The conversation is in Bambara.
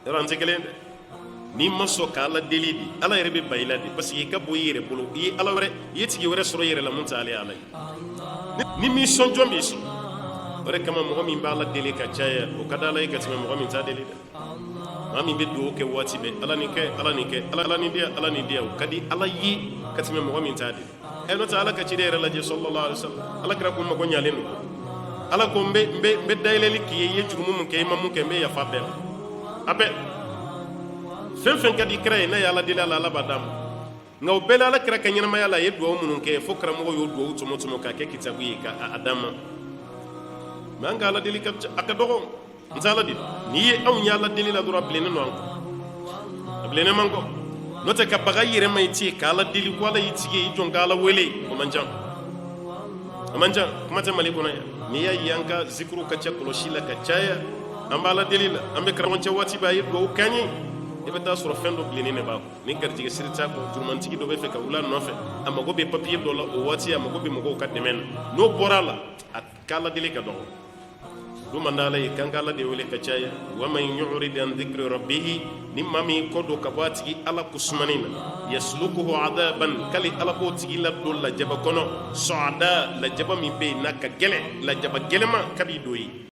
Yɔrɔ an tɛ kelen dɛ. N'i ma sɔn ka Ala deli de, Ala yɛrɛ bɛ ban i la de, parce que i ka bon i yɛrɛ bolo. I ye Ala wɛrɛ, i ye tigi wɛrɛ sɔrɔ i yɛrɛ la mun tɛ ale Ala ye. N'i m'i sɔn, jɔn b'i sɔn? O de kama, mɔgɔ min bɛ Ala deli ka caya, o ka di Ala ye ka tɛmɛ mɔgɔ min t'a deli dɛ. Maa min bɛ dugawu kɛ waati bɛɛ, Ala nin kɛ, Ala nin kɛ, Ala nin diya, Ala nin diya, o ka di Ala ye ka tɛmɛ mɔgɔ min t'a deli. Ɛ, n'o tɛ, Ala ka ciden yɛrɛ lajɛ, sallallahu alaihi wasallam. Ala kira ko mago ɲalen don. Ala ko n bɛ n bɛ n bɛ dayɛlɛli k'i ye, i ye jurumu mun kɛ, i ma mun kɛ, n bɛ yafa bɛɛ ma, a bɛɛ. Fɛn fɛn ka di kira ye, n'a ye Ala deli a la, Ala b'a d'a ma. Nka o bɛɛ la, Ala kira ka ɲɛnamaya la, a ye dugawu minnu kɛ, fo karamɔgɔ y'o dugawu tɔmɔ tɔmɔ k'a kɛ kitabu ye ka a d'an ma. Mɛ an ka Ala deli ka a ka dɔgɔ. N tɛ Ala deli. N'i ye anw ye Ala deli la dɔrɔn, a bilennen don an kɔ, a bilennen man kɔ. N'o tɛ, ka baga i yɛrɛ ma i ten ka Ala deli ko Ala y'i tigi ye, i jɔn ka Ala wele, o man ca, o man ca. Kuma tɛ Mali kɔnɔ yan. N'i y'a ye an ka zikuru ka ca kɔlɔsi la ka caya, an bɛ Ala deli la, an bɛ karamɔgɔ cɛ waati bɛɛ, a ye dugawu k'an ye, i bɛ taa sɔrɔ fɛn dɔ bilennen de b'a kɔ. Ni garijɛgɛ siri t'a kɔ, jurumantigi dɔ bɛ fɛ ka wuli a nɔfɛ, a mago bɛ papiye dɔ la o waati, a mago bɛ mɔgɔw ka dɛmɛ na. N'o bɔra a la, a ka Ala deli ka dɔgɔ. Du man d'Ala ye k'an ka Ala de wele ka caya. Wa man yurid an dhikri rabbihi, ni maa min kɔ don ka bɔ a tigi Ala ko sumani na, yaslukuhu adaban, k'ale Ala b'o tigi ladon lajaba kɔnɔ, sɔada, lajaba min bɛ yen n'a ka gɛlɛn, lajaba gɛlɛman kabi don ye.